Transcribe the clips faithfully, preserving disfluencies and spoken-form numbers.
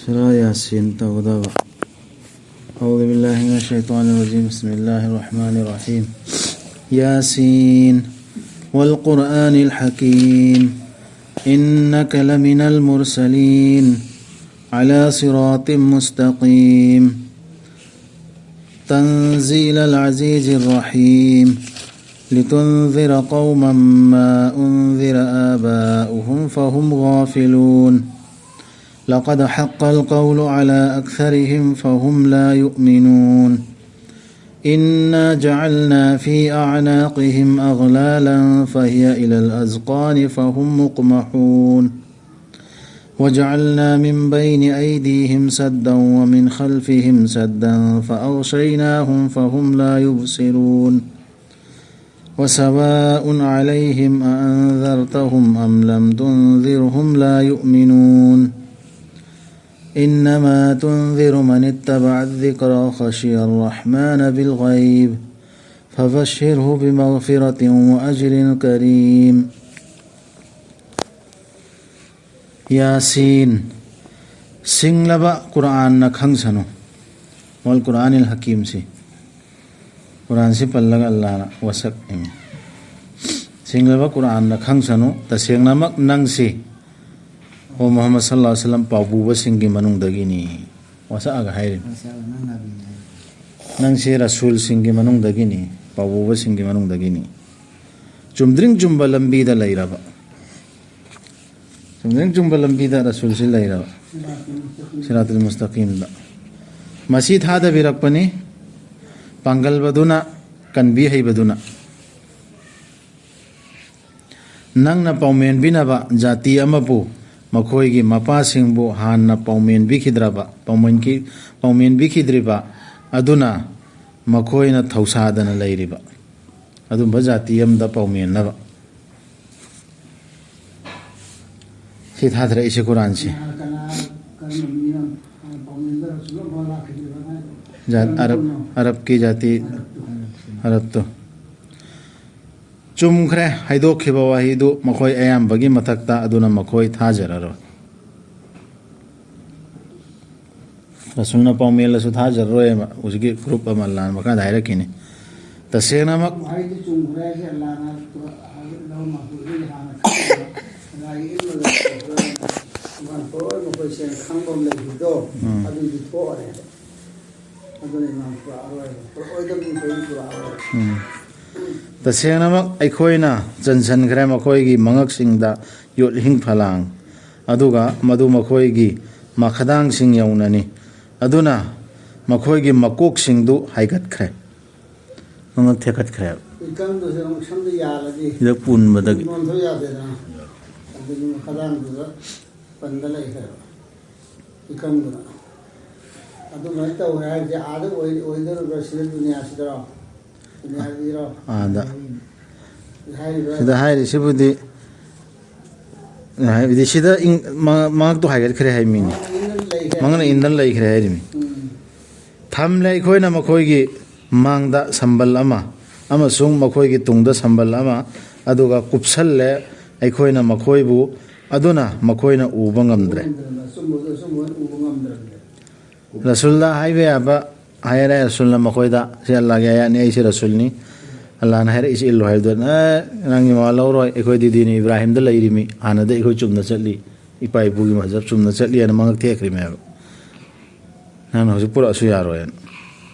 ꯁꯨꯔꯥ ꯌꯥꯁꯤꯟ ꯇꯧꯒꯗꯕ. أعوذ بالله من الشيطان الرجيم. بسم الله الرحمن الرحيم. ياسين. والقرآن الحكيم. إنك لمن المرسلين. على صراط مستقيم. تنزيل العزيز الرحيم. لتنذر قوما ما أنذر آباؤهم فهم غافلون. لقد حق القول على أكثرهم فهم لا يؤمنون. إنا جعلنا في أعناقهم أغلالا فهي إلى الأذقان فهم مقمحون. وجعلنا من بين أيديهم سدا ومن خلفهم سدا فأغشيناهم فهم لا يبصرون. وسواء عليهم أأنذرتهم أم لم تنذرهم لا يؤمنون. إنما تنذر من اتبع الذكر وخشي الرحمن بالغيب فبشره بمغفرة وأجر كريم. ꯌꯥꯁꯤꯟ꯫ ꯁꯤꯡꯂꯕ ꯀꯨꯔꯥꯟꯅ ꯈꯪꯁꯅꯨ꯫ ꯋꯥꯜ ꯀꯨꯔꯥꯅꯤꯜ ꯍꯀꯤꯝꯁꯤ꯫ ꯀꯨꯔꯥꯟꯁꯤ ꯄꯜꯂꯒ ꯑꯜꯂꯥꯍꯅ ꯋꯥꯁꯛ ꯏꯃꯤ꯫ ꯁꯤꯡꯂꯕ ꯀꯨꯔꯥꯟꯅ ꯈꯪꯁꯅꯨ꯫ ꯇꯁꯦꯡꯅꯃꯛ ꯅꯪꯁꯤ, ꯑꯣ ꯃꯨꯍꯝꯃꯗ ꯁꯜꯂꯜꯂꯥꯍꯨ ꯑꯂꯥꯏꯍꯤ ꯋꯥꯁꯜꯂꯝ, ꯄꯥꯎꯕꯨꯕꯁꯤꯡꯒꯤ ꯃꯅꯨꯡꯗꯒꯤꯅꯤ꯫ ꯋꯥꯁꯛꯑꯒ ꯍꯥꯏꯔꯤꯕ꯫ ꯅꯪꯁꯤ ꯔꯁꯨꯜꯁꯤꯡꯒꯤ ꯃꯅꯨꯡꯗꯒꯤꯅꯤ, ꯄꯥꯎꯕꯨꯕꯁꯤꯡꯒꯤ ꯃꯅꯨꯡꯗꯒꯤꯅꯤ꯫ ꯆꯨꯝꯗ꯭ꯔꯤꯡ ꯆꯨꯝꯕ ꯂꯝꯕꯤꯗ ꯂꯩꯔꯕ꯫ ꯆꯨꯝꯗ꯭ꯔꯤꯡ ꯆꯨꯝꯕ ꯂꯝꯕꯤꯗ ꯔꯁꯨꯜꯁꯤ ꯂꯩꯔꯕ꯫ ꯁꯤꯔꯥꯇꯨꯜ ꯃꯨꯁꯇꯀꯤꯝꯗ꯫ ꯃꯁꯤ ꯊꯥꯗꯕꯤꯔꯛꯄꯅꯤ꯫ ꯄꯥꯡꯒꯜꯕꯗꯨꯅ, ꯀꯟꯕꯤ ꯍꯩꯕꯗꯨꯅ꯫ ꯅꯪꯅ ꯄꯥꯎꯃꯦꯟꯕꯤꯅꯕ ꯖꯥꯇꯤ ꯑꯃꯕꯨ ꯃꯈꯣꯏꯒꯤ ꯃꯄꯥꯁꯤꯡꯕꯨ ꯍꯥꯟꯅ ꯄꯥꯎꯃꯦꯟꯕꯤꯈꯤꯗ꯭ꯔꯕ, ꯄꯥꯎꯃꯦꯟꯈꯤ-, ꯄꯥꯎꯃꯦꯟꯕꯤꯈꯤꯗ꯭ꯔꯤꯕ ꯑꯗꯨꯅ ꯃꯈꯣꯏꯅ ꯊꯧꯁꯥꯗꯅ ꯂꯩꯔꯤꯕ ꯑꯗꯨꯝꯕ ꯖꯥꯇꯤ ꯑꯃꯗ ꯄꯥꯎꯃꯦꯟꯅꯕ꯫ ꯁꯤ ꯊꯥꯊꯔꯛꯏꯁꯦ ꯀꯨꯔꯥꯟꯁꯦ꯫ ꯀꯅꯥ, ꯀꯔꯝꯕ ꯃꯤꯅ ꯄꯥꯎꯃꯦꯟꯗ ꯔꯁꯨꯜ ꯑꯃ ꯂꯥꯛꯈꯤꯗ꯭ꯔꯤꯕꯅ ꯍꯥꯏꯗꯣ? ꯖꯥꯠ-, ꯀꯔꯝꯕ ꯑꯔꯕ-, ꯀꯧꯅꯣ? ꯑꯔꯕꯀꯤ ꯖꯥꯇꯤ, ꯑꯔꯕꯇꯣ꯫ ꯑꯔꯕꯇꯣ꯫ ꯆꯨꯝꯈ꯭ꯔꯦ, ꯍꯥꯏꯗꯣꯛꯈꯤꯕ ꯋꯥꯍꯩꯗꯨ ꯃꯈꯣꯏ ꯑꯌꯥꯝꯕꯒꯤ ꯃꯊꯛꯇ, ꯑꯗꯨꯅ ꯃꯈꯣꯏ ꯊꯥꯖꯔꯔꯣꯏ꯫ ꯔꯁꯨꯜꯅ ꯄꯥꯎꯃꯦꯜꯂꯁꯨ ꯊꯥꯖꯔꯔꯣꯏꯕ꯫ ꯍꯧꯖꯤꯛꯀꯤ ꯒ꯭ꯔꯨꯞ ꯑꯃ ꯂꯥꯟ ꯃꯈꯥ ꯍꯥꯏꯔꯛꯈꯤꯅꯤ꯫ ꯇꯁꯦꯡꯅꯃꯛ ꯍꯥꯏꯗꯤ ꯆꯨꯝꯈ꯭ꯔꯦ ꯍꯥꯏꯁꯦ ꯑꯜꯂꯥꯅ ꯂꯧ ꯃꯥꯄꯨꯗꯒꯤ ꯍꯥꯟꯅ ꯂꯥꯏ ꯏꯟꯕꯗ ꯃꯈꯣꯏ ꯁꯦꯡꯅ ꯈꯪꯕ ꯑꯃ ꯂꯩꯕꯗꯣ, ꯎꯝ꯫ ꯑꯗꯨꯗꯤ ꯊꯣꯛꯑꯔꯦꯕ꯫ ꯑꯗꯨꯅ ꯏꯃꯥꯝ ꯄꯨꯔꯛꯑꯔꯣꯏꯕ꯫ ꯄꯨꯔꯛꯑꯣꯏꯗꯕꯗꯤ ꯃꯈꯣꯏꯗꯤ ꯄꯨꯔꯛꯑꯔꯣꯏꯕ꯫ ꯎꯝ꯫ ꯇꯁꯦꯡꯅꯃꯛ ꯑꯩꯈꯣꯏꯅ ꯆꯟꯁꯤꯟꯈ꯭ꯔꯦ ꯃꯈꯣꯏꯒꯤ ꯃꯉꯛꯁꯤꯡꯗ ꯌꯣꯠꯂꯤꯡ ꯐꯂꯥꯡ, ꯑꯗꯨꯒ ꯃꯗꯨ ꯃꯈꯣꯏꯒꯤ ꯃꯈꯗꯥꯡꯁꯤꯡ ꯌꯧꯅꯅꯤ꯫ ꯑꯗꯨꯅ ꯃꯈꯣꯏꯒꯤ ꯃꯀꯣꯛꯁꯤꯡꯗꯨ ꯍꯥꯏꯒꯠꯈ꯭ꯔꯦ꯫ ꯃꯉꯛ ꯊꯦꯛꯀꯠꯈ꯭ꯔꯦꯕ꯫ ꯏꯀꯪꯗꯨꯁꯨ ꯑꯃꯨꯛ ꯁꯝꯗ ꯌꯥꯜꯂꯗꯤ ꯁꯤꯗ ꯄꯨꯟꯕꯗꯒꯤ꯫ ꯅꯣꯟꯊꯣꯛ ꯌꯥꯗꯦꯗꯅ꯫ ꯑꯗꯨꯒꯤ ꯃꯈꯗꯥꯡꯗꯨꯗ ꯄꯟꯗ ꯂꯩꯈ꯭ꯔꯦꯕ ꯏꯀꯪꯗꯨꯅ꯫ ꯑꯗꯨꯃꯥꯏꯅ ꯇꯧꯈ꯭ꯔꯦ ꯍꯥꯏꯁꯦ ꯑꯥꯗ ꯑꯣꯏ-, ꯑꯣꯏꯗꯣꯔꯤꯕ꯭ꯔꯥ ꯁꯤꯗ ꯗꯨꯅꯤꯌꯥꯁꯤꯗꯔꯣ? ꯗꯨꯅꯤꯌꯥꯁꯤꯗꯔꯣ? ꯑꯥꯗ꯫ ꯍꯥꯏꯔꯤꯕ ꯁꯤꯗ ꯍꯥꯏꯔꯤꯁꯤꯕꯨꯗꯤ, ꯍꯥꯏꯕꯗꯤ ꯁꯤꯗ ꯏꯪ-, ꯃ-, ꯃꯉꯛꯇꯣ ꯍꯥꯏꯒꯠꯈ꯭ꯔꯦ ꯍꯥꯏ ꯃꯤꯅꯤ꯫ ꯏꯟꯗꯅ ꯂꯩꯈ꯭ꯔꯦ꯫ ꯃꯉꯛꯅ ꯏꯟꯗꯅ ꯂꯩꯈ꯭ꯔꯦ ꯍꯥꯏꯔꯤꯃꯤ꯫ ꯎꯝ꯫ ꯊꯝꯂꯦ ꯑꯩꯈꯣꯏꯅ ꯃꯈꯣꯏꯒꯤ ꯃꯥꯡꯗ ꯁꯝꯕꯜ ꯑꯃ ꯑꯃꯁꯨꯡ ꯃꯈꯣꯏꯒꯤ ꯇꯨꯡꯗ ꯁꯝꯕꯜ ꯑꯃ, ꯑꯗꯨꯒ ꯀꯨꯞꯁꯜꯂꯦ ꯑꯩꯈꯣꯏꯅ ꯃꯈꯣꯏꯕꯨ, ꯑꯗꯨꯅ ꯃꯈꯣꯏꯅ ꯎꯕ ꯉꯝꯗ꯭ꯔꯦ꯫ ꯉꯝꯗ꯭ꯔꯕꯅꯦ, ꯑꯆꯨꯝꯕꯗꯣ ꯑꯆꯨꯝꯕ ꯑꯣꯏꯅ ꯎꯕ ꯉꯝꯗ꯭ꯔꯕꯅꯦ꯫ ꯔꯁꯨꯜꯗ ꯍꯥꯏꯕ ꯌꯥꯕ ꯍꯥꯏꯔꯦ, ꯔꯁꯨꯜꯅ ꯃꯈꯣꯏꯗ, "ꯁꯤ ꯑꯜꯂꯥꯒꯤ ꯑꯥꯌꯥꯠꯅꯤ, ꯑꯩꯁꯦ ꯔꯁꯨꯜꯅꯤ, ꯑꯜꯂꯥꯅ ꯍꯥꯏꯔꯛꯏꯁꯤ ꯏꯜꯂꯨ" ꯍꯥꯏꯕꯗ, "ꯑꯦ, ꯅꯪꯒꯤ ꯃꯋꯥ ꯂꯧꯔꯣꯏ, ꯑꯩꯈꯣꯏꯗꯤ ꯗꯤꯅꯤ ꯏꯕ꯭ꯔꯥꯍꯤꯝꯗ ꯂꯩꯔꯤꯃꯤ, ꯍꯥꯟꯅꯗꯤ ꯑꯩꯈꯣꯏ ꯆꯨꯝꯅ ꯆꯠꯂꯤ, ꯏꯄꯥ ꯏꯄꯨꯒꯤ ꯃꯖꯍꯕ ꯆꯨꯝꯅ ꯆꯠꯂꯤ" ꯍꯥꯏꯅ ꯃꯉꯛ ꯊꯦꯛꯈ꯭ꯔꯤꯃꯦꯕ꯫ ꯅꯪꯅ ꯍꯧꯖꯤꯛ ꯄꯨꯔꯛꯑꯁꯨ ꯌꯥꯔꯣꯏꯅ꯫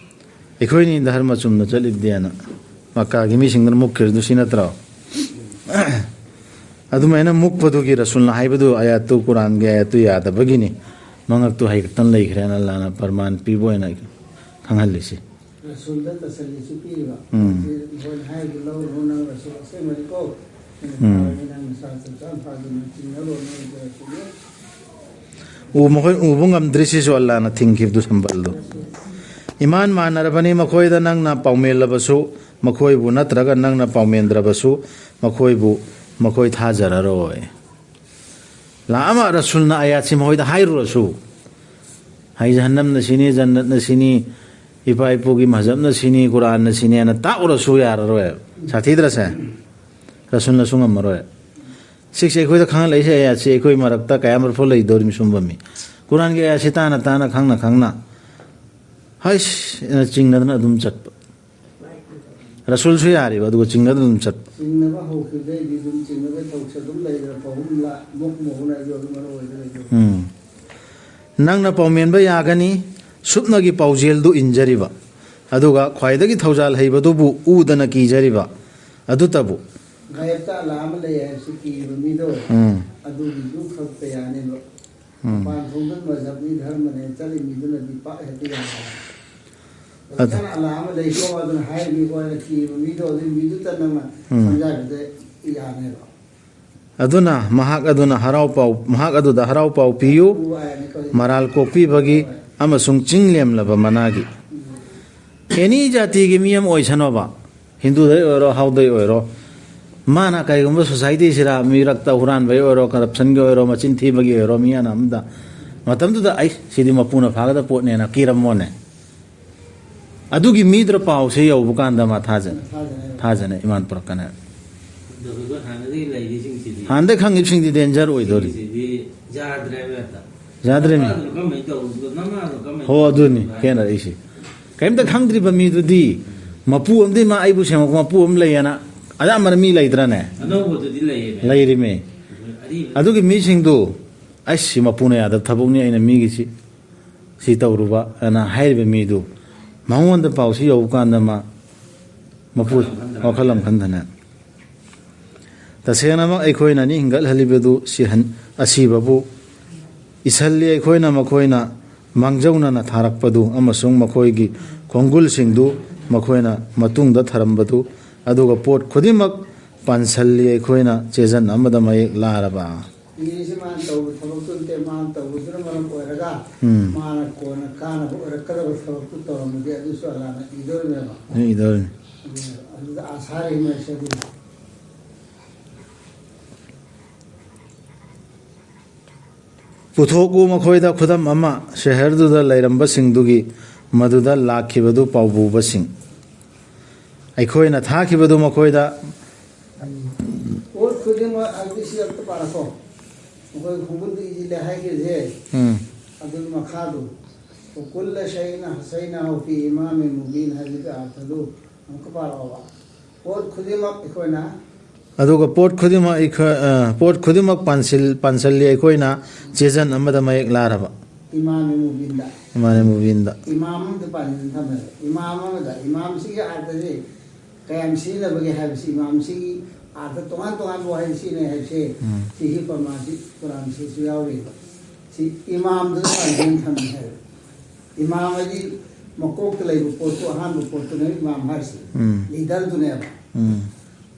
ꯑꯩꯈꯣꯏꯅꯤ ꯙꯔꯃ ꯆꯨꯝꯅ ꯆꯠꯂꯤꯕꯗꯤꯅ ꯃꯛꯀꯥꯒꯤ ꯃꯤꯁꯤꯡꯗꯨꯅ ꯃꯨꯛꯈ꯭ꯔꯤꯗꯨ ꯁꯤ ꯅꯠꯇ꯭ꯔꯣ? ꯑꯗꯨꯃꯥꯏꯅ ꯃꯨꯛꯄꯗꯨꯒꯤ ꯔꯁꯨꯜꯅ ꯍꯥꯏꯕꯗꯨ ꯑꯥꯌꯥꯠꯇꯨ, ꯀꯨꯔꯥꯟꯒꯤ ꯑꯥꯌꯥꯠꯇꯨ ꯌꯥꯗꯕꯒꯤꯅꯤ꯫ ꯃꯉꯛꯇꯨ ꯍꯥꯏꯒꯠꯇꯅ ꯂꯩꯈ꯭ꯔꯦꯅ ꯑꯜꯂꯥꯅ ꯄ꯭ꯔꯃꯥꯟ ꯄꯤꯕ ꯑꯣꯏꯅ ꯈꯪꯍꯜꯂꯤꯁꯤ꯫ ꯔꯁꯨꯜꯗ ꯇꯁꯜꯂꯤꯁꯨ ꯄꯤꯔꯤꯕ꯫ ꯎꯝ꯫ ꯃꯈꯣꯏꯅ ꯍꯥꯏꯔꯤꯗꯨ ꯂꯧꯔꯨꯅꯨ, ꯅꯪ ꯔꯁꯨꯜ ꯑꯁꯦꯡꯕꯅꯤꯀꯣ꯫ ꯎꯝ꯫ ꯅꯪ ꯏꯁꯥ ꯆꯞ ꯆꯥꯅ ꯐꯥꯗꯨꯅ ꯆꯤꯡꯅꯔꯨꯔꯅꯨ, ꯑꯩꯈꯣꯏ ꯔꯁꯨꯜꯅꯤ꯫ ꯎ ꯃꯈꯣꯏ ꯎꯕ ꯉꯝꯗ꯭ꯔꯤꯁꯤꯁꯨ ꯑꯜꯂꯥꯅ ꯊꯤꯡꯈꯤꯕꯗꯨ ꯁꯝꯕꯜꯗꯨ꯫ ꯏꯃꯥꯟ ꯃꯥꯟꯅꯔꯕꯅꯤ ꯃꯈꯣꯏꯗ, ꯅꯪꯅ ꯄꯥꯎꯃꯦꯜꯂꯕꯁꯨ ꯃꯈꯣꯏꯕꯨ, ꯅꯠꯇ꯭ꯔꯒ ꯅꯪꯅ ꯄꯥꯎꯃꯦꯟꯗ꯭ꯔꯕꯁꯨ ꯃꯈꯣꯏꯕꯨ, ꯃꯈꯣꯏ ꯊꯥꯖꯔꯔꯣꯏ꯫ ꯂꯥꯛꯑꯃ ꯔꯁꯨꯜꯅ ꯑꯌꯥꯠꯁꯤ ꯃꯈꯣꯏꯗ ꯍꯥꯏꯔꯨꯔꯁꯨ, ꯍꯥꯏ ꯖꯍꯟꯅꯝꯅ ꯁꯤꯅꯤ, ꯖꯟꯅꯠꯅ ꯁꯤꯅꯤ, ꯏꯄꯥ ꯏꯄꯨꯒꯤ ꯃꯖꯍꯕꯅ ꯁꯤꯅꯤ, ꯀꯨꯔꯥꯟꯅ ꯁꯤꯅꯤ ꯍꯥꯏꯅ ꯇꯥꯛꯎꯔꯁꯨ ꯌꯥꯔꯔꯣꯏ꯫ ꯁꯥꯊꯤꯗ꯭ꯔꯁꯦ? ꯔꯁꯨꯜꯅꯁꯨ ꯉꯝꯃꯔꯣꯏ꯫ ꯁꯤꯛꯁꯦ ꯑꯩꯈꯣꯏꯗ ꯈꯪꯍꯜꯂꯛꯏꯁꯦ, ꯑꯌꯥꯠꯁꯦ ꯑꯩꯈꯣꯏ ꯃꯔꯛꯇ ꯀꯌꯥꯃꯔꯨꯛ ꯐꯥꯎ ꯂꯩꯗꯧꯔꯤꯃꯤ ꯁꯨꯝꯕ ꯃꯤ꯫ ꯀꯨꯔꯥꯟꯒꯤ ꯑꯥꯌꯥꯠꯁꯤ ꯇꯥꯅ ꯇꯥꯅ, ꯈꯪꯅ ꯈꯪꯅ, "ꯍꯩꯁ" ꯑꯅ ꯆꯤꯡꯅꯗꯅ ꯑꯗꯨꯝ ꯆꯠꯄ꯫ ꯔꯁꯨꯜꯁꯨ ꯌꯥꯔꯤꯕ, ꯑꯗꯨꯒ ꯆꯤꯡꯅꯗꯅ ꯑꯗꯨꯝ ꯆꯠꯄ꯫ ꯆꯤꯡꯅꯕ ꯍꯧꯈꯤꯕꯗꯩꯗꯤ ꯑꯗꯨꯝ ꯆꯤꯡꯅꯕꯩ ꯊꯕꯛꯁꯦ ꯑꯗꯨꯝ ꯂꯩꯈ꯭ꯔꯦ꯫ ꯄꯥꯎꯈꯨꯝ ꯂꯥ-, ꯃꯣꯛ ꯃꯣꯛꯅ ꯑꯩꯁꯨ ꯑꯗꯨꯝ ꯃꯔꯨ ꯑꯣꯏꯗ ꯂꯩꯖꯩ꯫ ꯎꯝ꯫ ꯅꯪꯅ ꯄꯥꯎꯃꯦꯟꯕ ꯌꯥꯒꯅꯤ, ꯁꯨꯞꯅꯒꯤ ꯄꯥꯎꯖꯦꯜꯗꯨ ꯏꯟꯖꯔꯤꯕ, ꯑꯗꯨꯒ ꯈ꯭ꯋꯥꯏꯗꯒꯤ ꯊꯧꯖꯥꯜ ꯍꯩꯕꯗꯨꯕꯨ ꯎꯗꯅ ꯀꯤꯖꯔꯤꯕ ꯑꯗꯨꯇꯕꯨ꯫ ꯒꯥꯏꯕꯇ ꯑꯂꯥ ꯑꯃ ꯂꯩ ꯍꯥꯏꯕꯁꯤ ꯀꯤꯔꯤꯕ ꯃꯤꯗꯣ, ꯎꯝ꯫ ꯑꯗꯨꯒꯤꯁꯨ ꯈꯛꯇ ꯌꯥꯅꯦꯕ꯫ ꯎꯝ꯫ ꯃꯄꯥꯟ ꯊꯣꯡꯗ ꯃꯖꯍꯕꯅꯤ, ꯙꯔꯃꯅꯦ ꯆꯠꯂꯤ ꯃꯤꯗꯨꯅꯗꯤ ꯄꯥꯛ ꯍꯦꯛꯇ ꯌꯥꯅꯦꯕ꯫ ꯑꯗꯨ ꯒꯥꯏꯕꯇ ꯑꯂꯥ ꯑꯃ ꯂꯩꯀꯣ, ꯑꯗꯨꯅ ꯍꯥꯏꯔꯤꯕ ꯃꯤꯀꯣ ꯍꯥꯏꯅ ꯀꯤꯔꯤꯕ ꯃꯤꯗꯣ, ꯑꯗꯨꯒꯤ ꯃꯤꯗꯨꯇ ꯅꯪꯅ ꯎꯝ꯫ ꯁꯪꯖꯥꯏꯕꯗ ꯌꯥꯅꯦꯕ꯫ ꯑꯗꯨꯅ ꯃꯍꯥꯛ ꯑꯗꯨꯅ ꯍꯔꯥꯎ ꯄꯥꯎ, ꯃꯍꯥꯛ ꯑꯗꯨꯗ ꯍꯔꯥꯎ ꯄꯥꯎ ꯄꯤꯌꯨ, ꯎ ꯍꯥꯏꯔꯅꯤ ꯀꯣ꯫ ꯃꯔꯥꯜ ꯀꯣꯛꯄꯤꯕꯒꯤ ꯍꯣꯏ꯫ ꯑꯃꯁꯨꯡ ꯆꯤꯡ ꯂꯦꯝꯂꯕ ꯃꯅꯥꯒꯤ꯫ ꯎꯝ꯫ ꯑꯦꯅꯤ ꯖꯥꯇꯤꯒꯤ ꯃꯤ ꯑꯃ ꯑꯣꯏꯁꯅꯣꯕ, ꯍꯤꯟꯗꯨꯗꯩ ꯑꯣꯏꯔꯣ, ꯍꯥꯎꯗꯩ ꯑꯣꯏꯔꯣ, ꯃꯥꯅ ꯀꯩꯒꯨꯝꯕ ꯁꯣꯁꯥꯏꯇꯤꯁꯤꯗ ꯃꯤꯔꯛꯇ ꯍꯨꯔꯥꯟꯕꯒꯤ ꯑꯣꯏꯔꯣ, ꯀꯔꯞꯁꯟꯒꯤ ꯑꯣꯏꯔꯣ, ꯃꯆꯤꯟ ꯊꯤꯕꯒꯤ ꯑꯣꯏꯔꯣ, ꯃꯤ ꯑꯅ ꯑꯃꯗ, ꯃꯇꯝꯗꯨꯗ, "ꯑꯩ, ꯁꯤꯗꯤ ꯃꯄꯨꯅ ꯐꯥꯒꯗꯕ ꯄꯣꯠꯅꯦꯅ" ꯀꯤꯔꯝꯃꯣꯅꯦ꯫ ꯑꯗꯨꯒꯤ ꯃꯤꯗꯨꯗ ꯄꯥꯎꯁꯦ ꯌꯧꯕ ꯀꯥꯟꯗ ꯃꯥ ꯊꯥꯖꯅ, ꯊꯥꯖꯅ꯫ ꯊꯥꯖꯅ ꯏꯃꯥꯟ ꯄꯨꯔꯛꯀꯅꯤ꯫ ꯑꯗꯨꯒ ꯍꯥꯟꯅꯗꯒꯤ ꯂꯩꯔꯤꯁꯤꯡꯁꯤꯗꯤ ꯍꯥꯟꯅꯗꯒꯤ ꯈꯪꯉꯤꯕꯁꯤꯡꯗꯤ ꯗꯦꯟꯖꯔ ꯑꯣꯏꯗꯣꯔꯤ꯫ ꯁꯤꯡꯁꯤꯗꯤ ꯌꯥꯗ꯭ꯔꯦꯕ ꯍꯦꯛꯇ꯫ ꯌꯥꯗ꯭ꯔꯦꯃꯤ꯫ ꯅꯃꯥꯗꯨꯅ ꯀꯃꯥꯏꯅ ꯇꯧꯕꯗꯣ, ꯅꯃꯥꯗꯨꯅ ꯀꯃꯥꯏꯅ ꯍꯣ, ꯑꯗꯨꯅꯤ ꯇꯧꯕꯗꯣ? ꯈꯦꯠꯅꯔꯛꯏꯁꯦ꯫ ꯀꯔꯤꯝꯇ ꯈꯪꯗ꯭ꯔꯤꯕ ꯃꯤꯗꯨꯗꯤ ꯃꯄꯨ ꯑꯃꯗꯤ ꯃꯥ ꯑꯩꯕꯨ ꯁꯦꯝꯃꯛꯄ ꯃꯄꯨ ꯑꯃ ꯂꯩꯌꯦꯅ ꯑꯌꯥꯝꯕꯅ ꯃꯤ ꯂꯩꯇ꯭ꯔꯅꯦ? ꯑꯅꯧꯕꯗꯨꯗꯤ ꯂꯩꯌꯦꯕ꯫ ꯂꯩꯔꯤꯃꯤ꯫ ꯑꯔꯤꯕ ꯑꯗꯨꯒꯤ ꯃꯤꯁꯤꯡꯗꯨ, "ꯑꯩꯁ, ꯁꯤ ꯃꯄꯨꯅ ꯌꯥꯗꯕ ꯊꯕꯛꯅꯤ ꯑꯩꯅ ꯃꯤꯒꯤꯁꯤ, ꯁꯤ ꯇꯧꯔꯨꯕ" ꯑꯅ ꯍꯥꯏꯔꯤꯕ ꯃꯤꯗꯨ, ꯃꯉꯣꯟꯗ ꯄꯥꯎꯁꯤ ꯌꯧꯕ ꯀꯥꯟꯗ ꯃꯥ ꯃꯄꯨ ꯋꯥꯈꯜ ꯑꯃ ꯈꯟꯗꯅ꯫ ꯋꯥꯈꯜ ꯑꯃ ꯈꯟꯗꯅ꯫ ꯇꯁꯦꯡꯅꯃꯛ ꯑꯩꯈꯣꯏꯅ ꯅꯤ ꯍꯤꯡꯒꯠꯍꯜꯂꯤꯕꯗꯨ ꯁꯤꯍꯟ-, ꯑꯁꯤꯕꯕꯨ ꯏꯁꯜꯂꯤ꯫ ꯑꯩꯈꯣꯏꯅ ꯃꯈꯣꯏꯅ ꯃꯥꯡꯖꯧꯅꯅ ꯊꯥꯔꯛꯄꯗꯨ ꯑꯃꯁꯨꯡ ꯃꯈꯣꯏꯒꯤ ꯈꯣꯡꯒꯨꯜꯁꯤꯡꯗꯨ ꯃꯈꯣꯏꯅ ꯃꯇꯨꯡꯗ ꯊꯔꯝꯕꯗꯨ, ꯑꯗꯨꯒ ꯄꯣꯠ ꯈꯨꯗꯤꯡꯃꯛ ꯄꯥꯟꯁꯜꯂꯤ꯫ ꯑꯩꯈꯣꯏꯅ ꯆꯦꯖꯟ ꯑꯃꯗ ꯃꯌꯦꯛ ꯂꯥꯔꯕ꯫ ꯏꯔꯤꯁꯤ ꯃꯥꯅ ꯇꯧꯕ ꯊꯕꯛꯇꯨ ꯅꯠꯇꯦ, ꯃꯥꯅ ꯇꯧꯕꯗꯨꯅ ꯃꯔꯝ ꯑꯣꯏꯔꯒ ꯎꯝ꯫ ꯃꯥꯅ ꯀꯣꯟꯅ ꯀꯥꯟꯅꯕ ꯑꯣꯏꯔꯛꯀꯗꯕ ꯊꯕꯛꯇꯨ ꯇꯧꯔꯝꯃꯗꯤ ꯑꯗꯨꯁꯨ ꯑꯂꯥꯅ ꯏꯗꯣꯔꯤꯃꯦꯕ꯫ ꯏꯗꯣꯔꯤꯃꯤ꯫ ꯑꯗꯨ, ꯑꯗꯨꯗ ꯑꯁꯥ ꯂꯩ ꯃꯔꯛꯁꯤꯗꯤ꯫ ꯄꯨꯊꯣꯛꯎ ꯃꯈꯣꯏꯗ ꯈꯨꯗꯝ ꯑꯃ, ꯁꯍꯔꯗꯨꯗ ꯂꯩꯔꯝꯕꯁꯤꯡꯗꯨꯒꯤ, ꯃꯗꯨꯗ ꯂꯥꯛꯈꯤꯕꯗꯨ ꯄꯥꯎꯕꯨꯕꯁꯤꯡ꯫ ꯑꯩꯈꯣꯏꯅ ꯊꯥꯈꯤꯕꯗꯨ ꯃꯈꯣꯏꯗ꯫ ꯄꯣꯠ ꯈꯨꯗꯤꯡꯃꯛ, ꯍꯥꯏꯕꯗꯤ ꯁꯤ ꯑꯝꯇ ꯄꯥꯔꯛꯈꯣ꯫ ꯃꯈꯣꯏ ꯈꯣꯡꯒꯨꯜꯗ ꯏꯁꯤꯜꯂꯦ ꯍꯥꯏꯈꯤꯕꯁꯦ꯫ ꯎꯝ꯫ ꯑꯗꯨꯒꯤ ꯃꯈꯥꯗꯨ, "ꯋꯀꯨꯜꯂ ꯁꯩꯏꯟ ꯑꯍꯁꯩꯅꯥꯍꯨ ꯐꯤ ꯏꯃꯥꯃꯤ ꯃꯨꯕꯤꯟ" ꯍꯥꯏꯕꯒꯤ ꯑꯥꯔꯊꯗꯨ ꯑꯃꯨꯛꯀ ꯄꯥꯔꯛꯑꯣꯕ꯫ ꯄꯣꯠ ꯈꯨꯗꯤꯡꯃꯛ ꯑꯩꯈꯣꯏꯅ ꯑꯗꯨꯒ ꯄꯣꯠ ꯈꯨꯗꯤꯡꯃꯛ ꯑꯩꯈꯣꯏ ꯑ, ꯄꯣꯠ ꯈꯨꯗꯤꯡꯃꯛ ꯄꯥꯟꯁꯤꯜ ꯄꯥꯟꯁꯤꯜꯂꯤ ꯑꯩꯈꯣꯏꯅ ꯆꯦꯖꯟ ꯑꯃꯗ ꯃꯌꯦꯛ ꯂꯥꯔꯕ ꯏꯃꯥꯃꯤ ꯃꯨꯕꯤꯟꯗ ꯏꯃꯥꯅꯦ ꯃꯨꯕꯤꯟꯗ꯫ ꯏꯃꯥꯝ ꯑꯃꯗ ꯄꯥꯟꯖꯤꯟ ꯊꯝꯃꯦꯕ꯫ ꯏꯃꯥꯝ ꯑꯃꯗ, ꯏꯃꯥꯝꯁꯤꯒꯤ ꯑꯥꯔꯊꯁꯦ ꯀꯌꯥꯝ ꯁꯤꯖꯤꯟꯅꯕꯒꯦ ꯍꯥꯏꯕꯁꯤ, ꯏꯃꯥꯝꯁꯤꯒꯤ ꯑꯥꯔꯊ ꯇꯣꯉꯥꯟ ꯇꯣꯉꯥꯟꯕ ꯋꯥꯍꯩ ꯁꯤꯖꯤꯟꯅꯩ ꯍꯥꯏꯕꯁꯦ, ꯎꯝ꯫ ꯁꯤꯒꯤ ꯄ꯭ꯔꯃꯥꯟꯁꯤ ꯀꯨꯔꯥꯟꯁꯤꯁꯨ ꯌꯥꯎꯔꯤꯕ꯫ ꯁꯤ ꯏꯃꯥꯝꯗꯨꯅ ꯄꯥꯟꯖꯤꯟ ꯊꯝꯃꯤ ꯍꯥꯏꯕ꯫ ꯏꯃꯥꯝ ꯍꯥꯏꯗꯤ ꯃꯀꯣꯛꯇ ꯂꯩꯕ ꯄꯣꯠꯇꯨ, ꯑꯍꯥꯟꯕ ꯄꯣꯠꯇꯨꯅ ꯏꯃꯥꯝ ꯍꯥꯏꯔꯤꯁꯤ꯫ ꯎꯝ꯫ ꯂꯤꯗꯔꯗꯨꯅꯦꯕ꯫ ꯎꯝ꯫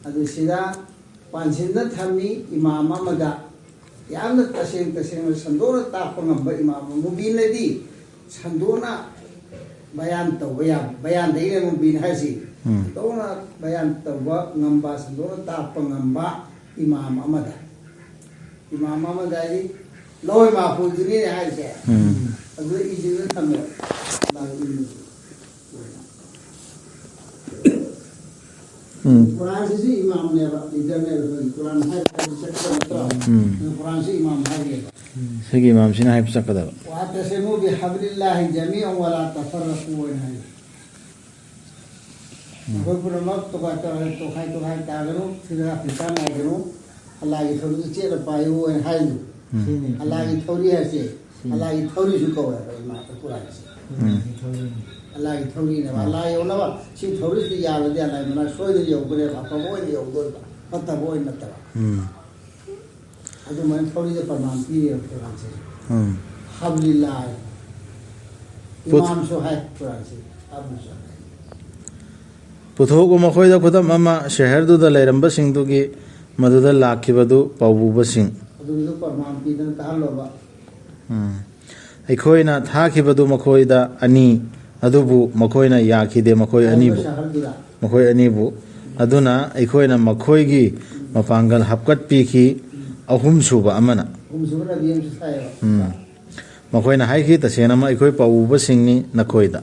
ꯑꯗꯨ ꯁꯤꯗ ꯄꯥꯟꯁꯤꯟꯗ ꯊꯝꯃꯤ ꯏꯃꯥꯝ ꯑꯃꯗ ꯌꯥꯝꯅ ꯇꯁꯦꯡ ꯇꯁꯦꯡꯅ ꯁꯟꯗꯣꯛꯅ ꯇꯥꯛꯄ ꯉꯝꯕ ꯏꯃꯥꯝ ꯑꯃ꯫ ꯃꯨꯕꯤꯟ ꯍꯥꯏꯗꯤ ꯁꯟꯗꯣꯛꯅ ꯕꯌꯥꯟ ꯇꯧꯕ ꯌꯥꯕ, ꯕꯌꯥꯟꯗꯒꯤꯅꯦ ꯃꯨꯕꯤꯟ ꯍꯥꯏꯁꯤ꯫ ꯎꯝ꯫ ꯁꯟꯗꯣꯛꯅ ꯕꯌꯥꯟ ꯇꯧꯕ ꯉꯝꯕ, ꯁꯟꯗꯣꯛꯅ ꯇꯥꯛꯄ ꯉꯝꯕ ꯏꯃꯥꯝ ꯑꯃꯗ꯫ ꯏꯃꯥꯝ ꯑꯃꯗ ꯍꯥꯏꯗꯤ ꯂꯧꯍꯣꯏ ꯃꯥꯄꯨꯗꯨꯅꯤꯅꯦ ꯍꯥꯏꯁꯦ꯫ ꯎꯝ꯫ ꯑꯗꯨꯗ ꯏꯖꯤꯞꯅ ꯊꯝꯃꯦꯕ꯫ ꯎꯝ꯫ ꯀꯨꯔꯥꯟꯁꯤꯁꯨ ꯏꯃꯥꯝꯅꯦꯕ, ꯂꯤꯗꯔꯅꯦꯕ꯫ ꯑꯩꯈꯣꯏꯒꯤ ꯀꯨꯔꯥꯟ ꯍꯥꯏꯕ ꯆꯠꯄ ꯅꯠꯇ꯭ꯔꯣ? ꯎꯝ꯫ ꯑꯗꯨ ꯀꯨꯔꯥꯟꯁꯤ ꯏꯃꯥꯝ ꯍꯥꯏꯔꯤꯑꯕ꯫ ꯁꯤꯒꯤ ꯏꯃꯥꯝꯁꯤꯅ ꯍꯥꯏꯕ ꯆꯠꯀꯗꯕ꯫ "ꯋꯥꯇꯁꯤꯃꯨ ꯕꯤꯍꯥꯕ꯭ꯂꯤꯜꯂꯥꯍꯤ ꯖꯃꯤꯑꯟ ꯋꯥꯂꯥ ꯇꯐꯔꯔꯀꯨ" ꯍꯥꯏꯅ ꯍꯥꯏ꯫ "ꯑꯩꯈꯣꯏ ꯄꯨꯝꯅꯃꯛ ꯇꯣꯈꯥꯏ ꯇꯣꯈꯥꯏ, ꯇꯣꯈꯥꯏ ꯇꯣꯈꯥꯏ ꯇꯥꯒꯅꯨ, ꯐꯤꯔꯥ ꯐꯤꯇꯥ ꯅꯥꯏꯒꯅꯨ, ꯑꯜꯂꯥꯍꯒꯤ ꯊꯧꯔꯤꯗꯨ ꯆꯦꯠꯅ ꯄꯥꯏꯌꯨ" ꯍꯥꯏꯅ ꯍꯥꯏꯗꯨ꯫ ꯎꯝ꯫ ꯁꯤꯅꯤ꯫ ꯑꯜꯂꯥꯍꯒꯤ ꯊꯧꯔꯤ ꯍꯥꯏꯁꯦ, ꯑꯜꯂꯥꯍꯒꯤ ꯊꯧꯔꯤꯁꯨ ꯀꯧꯋꯦꯕ ꯏꯃꯥ ꯀꯨꯔꯥꯟꯁꯦ꯫ ꯎꯝ꯫ ꯊꯧꯔꯤꯅꯤ꯫ ꯑꯜꯂꯥꯍꯒꯤ ꯊꯧꯔꯤꯅꯦꯕ꯫ ꯑꯜꯂꯥꯍ ꯌꯧꯅꯕ ꯁꯤ ꯊꯧꯔꯤꯁꯤ ꯌꯥꯜꯂꯗꯤ ꯑꯜꯂꯥꯍꯒꯤ ꯃꯅꯥꯛ ꯁꯣꯏꯗꯅ ꯌꯧꯗꯣꯏꯅꯦꯕ꯫ ꯑꯐꯕ ꯑꯣꯏꯅ ꯌꯧꯗꯣꯏꯕ, ꯐꯠꯇꯕ ꯑꯣꯏꯅ ꯅꯠꯇꯕ꯫ ꯎꯝ꯫ ꯑꯗꯨꯃꯥꯏꯅ ꯊꯧꯔꯤꯗ ꯄ꯭ꯔꯃꯥꯟ ꯄꯤꯔꯦꯕ ꯀꯨꯔꯥꯟꯁꯦ꯫ ꯎꯝ꯫ ꯍꯥꯕ꯭ꯂꯤꯜꯂꯥꯍ ꯍꯥꯏ꯫ ꯄꯣꯠ- ꯏꯃꯥꯝꯁꯨ ꯍꯥꯏ ꯀꯨꯔꯥꯟꯁꯦ꯫ ꯍꯥꯕ꯭ꯂꯤꯜꯂꯥꯍ ꯍꯥꯏ꯫ ꯄꯨꯊꯣꯛꯎ ꯃꯈꯣꯏꯗ ꯈꯨꯗꯝ ꯑꯃ, ꯁꯍꯔꯗꯨꯗ ꯂꯩꯔꯝꯕꯁꯤꯡꯗꯨꯒꯤ, ꯃꯗꯨꯗ ꯂꯥꯛꯈꯤꯕꯗꯨ ꯄꯥꯎꯕꯨꯕꯁꯤꯡ꯫ ꯑꯗꯨꯒꯤꯁꯨ ꯄ꯭ꯔꯃꯥꯟ ꯄꯤꯗꯅ ꯇꯥꯍꯜꯂꯣꯕ꯫ ꯎꯝ꯫ ꯑꯩꯈꯣꯏꯅ ꯊꯥꯈꯤꯕꯗꯨ ꯃꯈꯣꯏꯗ ꯑꯅꯤ, ꯑꯗꯨꯕꯨ ꯃꯈꯣꯏꯅ ꯌꯥꯈꯤꯗꯦ, ꯃꯈꯣꯏ ꯑꯅꯤꯕꯨ꯫ ꯁꯍꯔꯗꯨꯗ꯫ ꯃꯈꯣꯏ ꯑꯅꯤꯕꯨ꯫ ꯑꯗꯨꯅ ꯑꯩꯈꯣꯏꯅ ꯃꯈꯣꯏꯒꯤ ꯃꯄꯥꯡꯒꯜ ꯍꯥꯞꯀꯠꯄꯤꯈꯤ, ꯑꯍꯨꯝꯁꯨꯕ ꯑꯃꯅ꯫ ꯑꯍꯨꯝꯁꯨꯕ ꯅꯕꯤ ꯑꯃꯁꯨ ꯊꯥꯏꯌꯦꯕ꯫ ꯎꯝ꯫ ꯃꯈꯣꯏꯅ ꯍꯥꯏꯈꯤ, "ꯇꯁꯦꯡꯅꯃꯛ ꯑꯩꯈꯣꯏ ꯄꯥꯎꯕꯨꯕꯁꯤꯡꯅꯤ ꯅꯈꯣꯏꯗ꯫"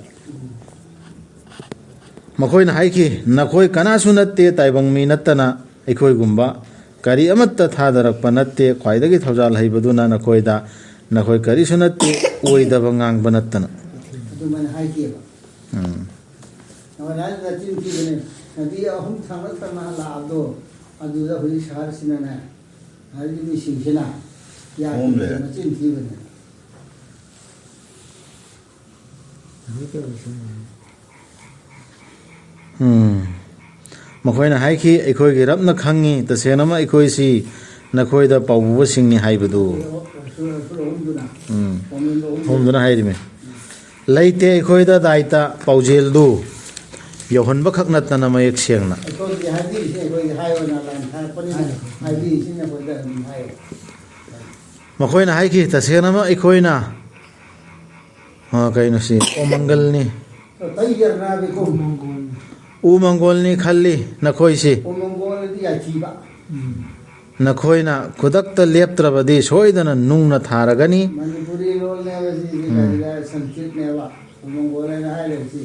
ꯃꯈꯣꯏꯅ ꯍꯥꯏꯈꯤ, "ꯅꯈꯣꯏ ꯀꯅꯥꯁꯨ ꯅꯠꯇꯦ, ꯇꯥꯏꯕꯪ ꯃꯤ ꯅꯠꯇꯅ ꯑꯩꯈꯣꯏꯒꯨꯝꯕ ꯀꯔꯤ ꯑꯃꯠꯇ ꯊꯥꯗꯔꯛꯄ ꯅꯠꯇꯦ, ꯈ꯭ꯋꯥꯏꯗꯒꯤ ꯊꯧꯖꯥꯜ ꯍꯩꯕꯗꯨꯅ ꯅꯈꯣꯏꯗ ꯅꯈꯣꯏ ꯀꯔꯤꯁꯨ ꯅꯠꯇꯦ, ꯑꯣꯏꯗꯕ ꯉꯥꯡꯕ ꯅꯠꯇꯅ꯫ ꯑꯗꯨꯃꯥꯏꯅ ꯍꯥꯏꯈꯤꯑꯕ꯫ ꯎꯝ꯫ ꯅꯈꯣꯏꯅ ꯍꯥꯏꯔꯤꯗꯨ ꯅꯆꯤꯟ ꯊꯤꯕꯅꯦ꯫ ꯅꯕꯤ ꯑꯍꯨꯝ ꯊꯥꯡꯒꯠꯇꯅ ꯂꯥꯛꯑꯕꯗꯣ, ꯑꯗꯨꯗ ꯍꯧꯖꯤꯛ ꯁꯍꯔꯁꯤꯅꯅꯦ, ꯍꯧꯖꯤꯛ ꯃꯤꯁꯤꯡꯁꯤꯅ ꯌꯥꯗꯦ, ꯑꯍꯨꯝ ꯂꯩꯔꯦ꯫ ꯃꯆꯤꯟ ꯊꯤꯕꯅꯦ꯫ ꯎꯝ꯫ ꯃꯈꯣꯏꯅ ꯍꯥꯏꯈꯤ, "ꯑꯩꯈꯣꯏꯒꯤ ꯔꯕꯅ ꯈꯪꯉꯤ, ꯇꯁꯦꯡꯅꯃꯛ ꯑꯩꯈꯣꯏꯁꯤ ꯅꯈꯣꯏꯗ ꯄꯥꯎꯕꯨꯕꯁꯤꯡꯅꯤ ꯍꯥꯏꯕꯗꯨ"꯫ ꯎꯝ꯫ ꯑꯍꯨꯝꯗꯨꯅ ꯍꯥꯏꯔꯤꯃꯤ꯫ ꯂꯩꯇꯦ ꯑꯩꯈꯣꯏꯗ ꯗꯥꯏꯇ ꯄꯥꯎꯖꯦꯜꯗꯨ ꯌꯧꯍꯟꯕꯈꯛ ꯅꯠꯇꯅ ꯃꯌꯦꯛ ꯁꯦꯡꯅ꯫ ꯑꯩꯈꯣꯏꯒꯤ ꯍꯥꯏꯕꯤꯔꯤꯁꯦ, ꯑꯩꯈꯣꯏꯒꯤ ꯍꯥꯏꯌꯣꯅ ꯂꯥꯏꯟ ꯊꯥꯔꯛꯄꯅꯤꯅ, ꯍꯥꯏꯕꯤꯔꯤꯁꯤꯅ ꯑꯩꯈꯣꯏꯗ ꯑꯗꯨꯝ ꯍꯥꯏꯌꯣ꯫ ꯃꯈꯣꯏꯅ ꯍꯥꯏꯈꯤ, "ꯇꯁꯦꯡꯅꯃꯛ ꯑꯩꯈꯣꯏꯅ" ꯑ, ꯀꯩꯅꯣ ꯁꯤ? "ꯑꯣꯃꯪꯒꯜꯅꯤ꯫ ꯇꯩꯌꯔꯅꯥꯕꯤꯀꯨꯝ꯫ ꯎ ꯃꯪꯒꯣꯜꯅꯤ ꯈꯜꯂꯤ ꯅꯈꯣꯏꯁꯤ꯫ ꯎ ꯃꯪꯒꯣꯜ ꯑꯗꯤ ꯌꯥꯏꯊꯤꯕ꯫ ꯎꯝ꯫ ꯅꯈꯣꯏꯅ ꯈꯨꯗꯛꯇ ꯂꯦꯞꯇ꯭ꯔꯕꯗꯤ ꯁꯣꯏꯗꯅ ꯅꯨꯡꯅ ꯊꯥꯔꯒꯅꯤ꯫ ꯃꯅꯤꯄꯨꯔꯤ ꯂꯣꯜꯅꯦꯕ ꯁꯤꯁꯦ, ꯎꯝ꯫ ꯀꯔꯤꯗ ꯁꯪꯁꯀ꯭ꯔꯤꯠꯅꯦꯕ꯫ ꯎ ꯃꯪꯒꯣꯜ ꯍꯥꯏꯅ ꯍꯥꯏꯔꯦ ꯁꯤ꯫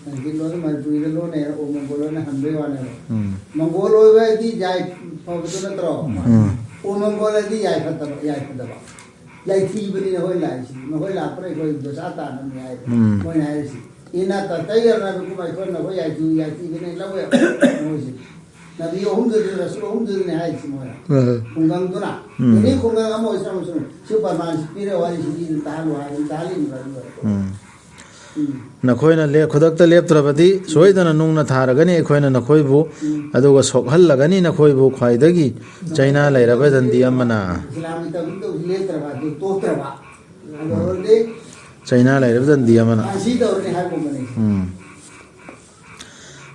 ꯁꯪꯁꯀ꯭ꯔꯤꯠ ꯂꯣꯟ ꯃꯅꯤꯄꯨꯔꯤꯗ ꯂꯣꯟꯅꯦꯅ ꯎ ꯃꯪꯒꯣꯜ ꯍꯥꯏꯅ ꯍꯟꯕꯩ ꯋꯥꯅꯦꯕ꯫ ꯎꯝ꯫ ꯃꯪꯒꯣꯜ ꯑꯣꯏꯕ ꯍꯥꯏꯗꯤ ꯌꯥꯏ ꯐꯕꯗꯨ ꯅꯠꯇ꯭ꯔꯣ? ꯎꯝ꯫ ꯎ ꯃꯪꯒꯣꯜ ꯍꯥꯏꯗꯤ ꯌꯥꯏ ꯐꯠꯇꯕ, ꯌꯥꯏ ꯐꯠꯇꯕ꯫ ꯌꯥꯏꯊꯤꯕꯅꯤ ꯅꯈꯣꯏ ꯂꯥꯛꯏꯁꯤ꯫ ꯅꯈꯣꯏ ꯂꯥꯛꯄꯅ ꯑꯩꯈꯣꯏ ꯗꯣꯁꯥ ꯇꯥꯅꯕꯅꯤ ꯍꯥꯏ꯫ ꯎꯝ꯫ ꯃꯣꯏꯅ ꯍꯥꯏꯔꯤꯁꯤ꯫ ꯏꯅꯥ ꯇ-, ꯇꯩꯗꯅ ꯅꯈꯣꯏ ꯑꯩꯈꯣꯏ ꯅꯈꯣꯏ ꯌꯥꯏꯊꯤ-, ꯌꯥꯏꯊꯤꯕꯅꯤ ꯂꯧꯋꯦ ꯃꯣꯏꯁꯤ꯫ ꯅꯕꯤ ꯑꯍꯨꯝꯗꯨꯗꯤ, ꯔꯁꯨꯜ ꯑꯍꯨꯝꯗꯨꯗꯅꯤ ꯍꯥꯏꯔꯤꯁꯤ ꯃꯣꯏꯅ꯫ ꯎꯝ꯫ ꯈꯨꯡꯒꯪꯗꯨꯅ꯫ ꯎꯝ꯫ ꯑꯦꯅꯤ ꯈꯨꯡꯒꯪ ꯑꯃ ꯑꯣꯏꯁꯅꯨ, ꯑꯃ ꯑꯣꯏꯁꯅꯨ꯫ ꯁꯤ ꯄ꯭ꯔꯃꯥꯟꯁꯤ ꯄꯤꯔꯦ, ꯋꯥꯔꯤꯁꯤ ꯃꯤꯗꯨ ꯇꯥꯍꯜꯂꯨ ꯍꯥꯏ, ꯑꯗꯨꯝ ꯇꯥꯍꯜꯂꯤꯅꯦꯕ ꯑꯗꯨꯒ꯫ ꯎꯝ꯫ ꯎꯝ꯫ ꯅꯈꯣꯏꯅ ꯂꯦ-, ꯈꯨꯗꯛꯇ ꯂꯦꯞꯇ꯭ꯔꯕꯗꯤ ꯁꯣꯏꯗꯅ ꯅꯨꯡꯅ ꯊꯥꯔꯒꯅꯤ ꯑꯩꯈꯣꯏꯅ ꯅꯈꯣꯏꯕꯨ, ꯎꯝ꯫ ꯑꯗꯨꯒ ꯁꯣꯛꯍꯜꯂꯒꯅꯤ ꯅꯈꯣꯏꯕꯨ ꯈ꯭ꯋꯥꯏꯗꯒꯤ ꯆꯩꯅꯥ ꯂꯩꯔꯕ ꯗꯟꯗꯤ ꯑꯃꯅ꯫ ꯏꯁꯂꯥꯝꯒꯤ ꯇꯧꯔꯤ ꯇꯧꯔꯤ ꯂꯦꯞꯇ꯭ꯔꯕ ꯑꯗꯨ ꯇꯣꯛꯇ꯭ꯔꯕ꯫ ꯑꯗꯨ ꯑꯣꯏꯔꯗꯤ ꯆꯩꯅꯥ ꯂꯩꯔꯕ ꯗꯟꯗꯤ ꯑꯃꯅ꯫ ꯐꯥꯁꯤ ꯇꯧꯔꯅꯤ ꯍꯥꯏꯕꯒꯨꯝꯕꯅꯤ꯫ ꯎꯝ꯫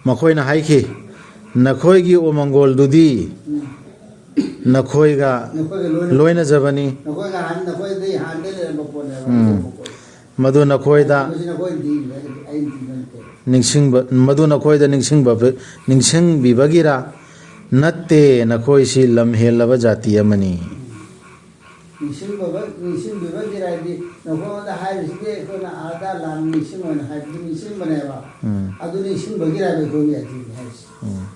ꯃꯈꯣꯏꯅ ꯍꯥꯏꯈꯤ, "ꯅꯈꯣꯏꯒꯤ ꯎꯃꯪꯒꯣꯜꯗꯨꯗꯤ ꯎꯝ꯫ ꯅꯈꯣꯏꯒ ꯅꯈꯣꯏꯒ ꯂꯣꯏꯅ-, ꯂꯣꯏꯅꯖꯕꯅꯤ꯫ ꯅꯈꯣꯏꯒ ꯍꯥꯟꯅ ꯅꯈꯣꯏꯗꯒꯤ ꯍꯥꯟꯅꯗꯒꯤ ꯂꯩꯔꯝꯕ ꯄꯣꯠꯅꯦꯕ, ꯎꯝ꯫ ꯂꯩꯔꯝꯕ ꯄꯣꯠ꯫ ꯃꯗꯨ ꯅꯈꯣꯏꯗ ꯃꯁꯤ ꯅꯈꯣꯏꯅ ꯊꯤꯔꯤꯕ, ꯑꯩꯅ ꯊꯤꯕ ꯅꯠꯇꯦ꯫ ꯅꯤꯡꯁꯤꯡꯕ, ꯃꯗꯨ ꯅꯈꯣꯏꯗ ꯅꯤꯡꯁꯤꯡꯕ-, ꯅꯤꯡꯁꯤꯡꯕꯤꯕꯒꯤꯔ? ꯅꯠꯇꯦ, ꯅꯈꯣꯏꯁꯤ ꯂꯝ ꯍꯦꯜꯂꯕ ꯖꯥꯇꯤ ꯑꯃꯅꯤ"꯫ ꯅꯤꯡꯁꯤꯡꯕꯤꯕ-, ꯅꯤꯡꯁꯤꯡꯕꯤꯕꯒꯤꯔ ꯍꯥꯏꯗꯤ ꯅꯈꯣꯏꯉꯣꯟꯗ ꯍꯥꯏꯔꯤꯁꯤꯗꯤ ꯑꯩꯈꯣꯏꯅ ꯑꯥꯗ ꯂꯥꯟ ꯅꯤꯡꯁꯤꯡꯉꯣꯅ ꯍꯥꯏꯕꯗꯨ ꯅꯤꯡꯁꯤꯡꯕꯅꯦꯕ꯫ ꯎꯝ꯫ ꯑꯗꯨ ꯅꯤꯡꯁꯤꯡꯕꯒꯤꯔ ꯍꯥꯏꯕ ꯑꯩꯈꯣꯏꯒꯤ ꯖꯥꯇꯤꯅꯤ ꯍꯥꯏꯔꯤꯁꯤ꯫ ꯎꯝ꯫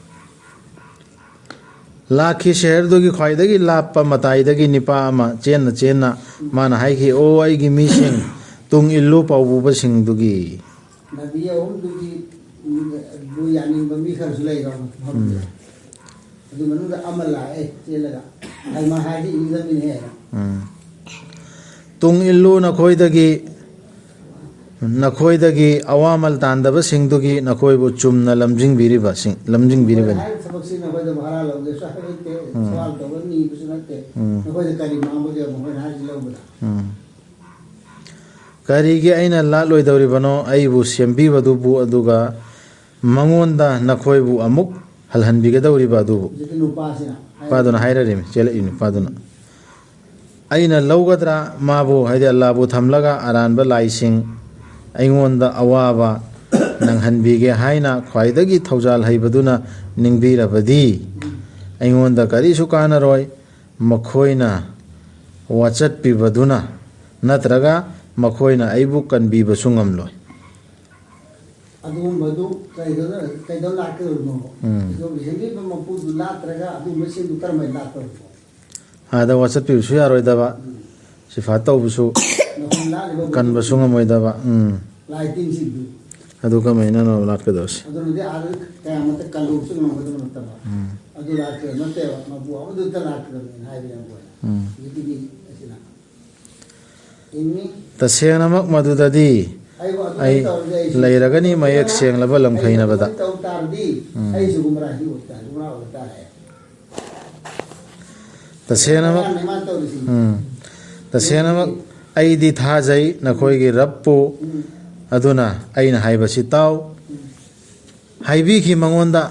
ꯂꯥꯛꯈꯤ ꯁꯍꯔꯗꯨꯒꯤ ꯈ꯭ꯋꯥꯏꯗꯒꯤ ꯂꯥꯞꯄ ꯃꯇꯥꯏꯗꯒꯤ ꯅꯤꯄꯥ ꯑꯃ ꯆꯦꯟꯅ ꯆꯦꯟꯅ ꯃꯥꯅ ꯍꯥꯏꯈꯤ, "ꯑꯣ ꯑꯩꯒꯤ ꯃꯤꯁꯤꯡ, ꯇꯨꯡ ꯏꯜꯂꯨ ꯄꯥꯎꯕꯨꯕꯁꯤꯡꯗꯨꯒꯤ"꯫ ꯅꯕꯤ ꯑꯍꯨꯝꯗꯨꯒꯤ ꯕꯨ ꯌꯥꯅꯤꯡꯕ ꯃꯤ ꯈꯔꯁꯨ ꯂꯩꯕ ꯃꯐꯝꯗꯨꯗ꯫ ꯎꯝ꯫ ꯑꯗꯨ ꯃꯅꯨꯡꯗ ꯑꯃ ꯂꯥꯛꯑꯦ ꯆꯦꯜꯂꯒ, "ꯍꯥꯏꯃ ꯍꯥꯏꯗꯤ ꯏꯟꯖꯃꯤꯟꯍꯦ"꯫ ꯎꯝ꯫ "ꯇꯨꯡ ꯏꯜꯂꯨ ꯅꯈꯣꯏꯗꯒꯤ, ꯅꯈꯣꯏꯗꯒꯤ ꯑꯋꯥꯃꯜ ꯇꯥꯟꯗꯕꯁꯤꯡꯗꯨꯒꯤ ꯅꯈꯣꯏꯕꯨ ꯆꯨꯝꯅ ꯂꯝꯖꯤꯡꯕꯤꯔꯤꯕꯁꯤꯡ, ꯂꯝꯖꯤꯡꯕꯤꯔꯤꯕꯅꯤ"꯫ ꯍꯥꯏꯔꯤꯕ ꯊꯕꯛꯁꯤ ꯅꯈꯣꯏꯗ ꯚꯔꯥ ꯂꯧꯒꯦꯁꯨ ꯍꯥꯏꯕ ꯅꯠꯇꯦ, ꯎꯝ꯫ ꯁꯋꯥꯜ ꯇꯧꯕ ꯅꯤꯕꯁꯨ ꯅꯠꯇꯦ꯫ ꯎꯝ꯫ ꯅꯈꯣꯏꯗ ꯀꯔꯤ ꯃꯥꯡꯕꯒꯦ ꯃꯈꯣꯏꯅ ꯍꯥꯏꯔꯤꯁꯤ ꯂꯧꯕꯗ? ꯎꯝ꯫ "ꯀꯔꯤꯒꯤ ꯑꯩꯅ ꯂꯥꯠꯂꯣꯏꯗꯧꯔꯤꯕꯅꯣ? ꯑꯩꯕꯨ ꯁꯦꯝꯕꯤꯕꯗꯨꯕꯨ, ꯑꯗꯨꯒ ꯃꯉꯣꯟꯗ ꯅꯈꯣꯏꯕꯨ ꯑꯃꯨꯛ ꯍꯜꯍꯟꯕꯤꯒꯗꯧꯔꯤꯕ ꯑꯗꯨꯕꯨ"꯫ ꯍꯧꯖꯤꯛꯀꯤ ꯅꯨꯄꯥꯁꯤꯅ ꯍꯥꯏ-꯫ ꯅꯨꯄꯥꯗꯨꯅ ꯍꯥꯏꯔꯔꯤꯃꯤ, ꯆꯦꯜꯂꯛꯏ ꯅꯨꯄꯥꯗꯨꯅ꯫ "ꯑꯩꯅ ꯂꯧꯒꯗ꯭ꯔꯥ ꯃꯥꯕꯨ, ꯍꯥꯏꯗꯤ ꯑꯜꯂꯥꯕꯨ ꯊꯝꯂꯒ ꯑꯔꯥꯟꯕ ꯂꯥꯏꯁꯤꯡ ꯑꯩꯉꯣꯟꯗ ꯑꯋꯥꯕ ꯅꯪꯍꯟꯕꯤꯒꯦ ꯍꯥꯏꯅ ꯈ꯭ꯋꯥꯏꯗꯒꯤ ꯊꯧꯖꯥꯜ ꯍꯩꯕꯗꯨꯅ ꯅꯤꯡꯕꯤꯔꯕꯗꯤ, ꯑꯩꯉꯣꯟꯗ ꯀꯔꯤꯁꯨ ꯀꯥꯟꯅꯔꯣꯏ꯫ ꯃꯈꯣꯏꯅ ꯋꯥꯆꯠꯄꯤꯕꯗꯨꯅ ꯅꯠꯇ꯭ꯔꯒ ꯃꯈꯣꯏꯅ ꯑꯩꯕꯨ ꯀꯟꯕꯤꯕꯁꯨ ꯉꯝꯂꯣꯏ"꯫ ꯑꯗꯨꯒꯨꯝꯕꯗꯨ ꯀꯩꯗꯧꯅ-, ꯀꯩꯗꯧ ꯂꯥꯛꯀꯗꯧꯔꯤꯅꯣ? ꯎꯝ꯫ ꯑꯗꯨ ꯁꯦꯝꯕꯤꯕ ꯃꯄꯨꯗꯨ ꯂꯥꯛꯇ꯭ꯔꯒ ꯑꯗꯨꯒꯨꯝꯕꯁꯤꯡꯗꯨ ꯀꯔꯝꯍꯥꯏꯅ ꯂꯥꯛꯇꯧꯔꯤꯅꯣ? ꯑꯥꯗ ꯋꯥꯆꯠꯄꯤꯕꯁꯨ ꯌꯥꯔꯣꯏꯗꯕ, ꯎꯝ꯫ ꯁꯤꯐꯥ ꯇꯧꯕꯁꯨ ꯅꯈꯣꯏꯅ ꯂꯥꯛꯂꯤꯕ ꯀꯟꯕꯁꯨ ꯉꯝꯃꯣꯏꯗꯕ꯫ ꯎꯝ꯫ ꯂꯥꯏ ꯇꯤꯟꯁꯤꯡꯗꯨ꯫ ꯑꯗꯨ ꯀꯃꯥꯏꯅꯅꯣ ꯂꯥꯛꯀꯗꯧꯁꯦ? ꯑꯗꯨꯅꯗꯤ ꯑꯥꯗ ꯀꯌꯥꯃꯠꯇ ꯀꯜꯂꯨꯕꯁꯨ ꯉꯝꯒꯗꯕ ꯅꯠꯇꯕ꯫ ꯎꯝ꯫ ꯑꯗꯨ ꯂꯥꯛꯀꯗꯕ ꯅꯠꯇꯦꯕ, ꯃꯄꯨ ꯑꯃꯗꯨꯗ ꯂꯥꯛꯀꯗꯕꯅꯦꯅ ꯍꯥꯏꯕ ꯌꯥꯝ ꯀꯣꯏꯅ꯫ ꯎꯝ꯫ ꯍꯧꯖꯤꯛꯀꯤꯗꯤ ꯑꯁꯤꯅ꯫ ꯏꯟꯅꯤ꯫ ꯇꯁꯦꯡꯅꯃꯛ ꯃꯗꯨꯗꯗꯤ ꯑꯩꯕꯨ ꯑꯗꯨ ꯑꯩ ꯇꯧꯔꯗꯤ ꯑꯩꯁꯨ ꯂꯩꯔꯒꯅꯤ ꯃꯌꯦꯛ ꯑꯩꯅ ꯁꯦꯡꯂꯕ ꯂꯝꯈꯩꯅꯕꯗ꯫ ꯑꯩꯅ ꯇꯧ ꯇꯥꯔꯗꯤ ꯎꯝ꯫ ꯑꯩꯁꯨ ꯒꯨꯝꯔꯥꯍꯤ ꯑꯣꯏ ꯇꯥꯔꯦ, ꯒꯨꯝꯔꯥ ꯑꯣꯏ ꯇꯥꯔꯦ꯫ ꯇꯁꯦꯡꯅꯃꯛ, ꯃꯥꯅ ꯇꯧꯔꯤꯁꯤ꯫ ꯎꯝ꯫ "ꯇꯁꯦꯡꯅꯃꯛ ꯑꯩꯗꯤ ꯊꯥꯖꯩ ꯅꯈꯣꯏꯒꯤ ꯔꯕꯄꯨ, ꯎꯝ꯫ ꯑꯗꯨꯅ ꯑꯩꯅ ꯍꯥꯏꯕꯁꯤ ꯇꯥꯎ"꯫ ꯎꯝ꯫ ꯍꯥꯏꯕꯤꯈꯤ ꯃꯉꯣꯟꯗ,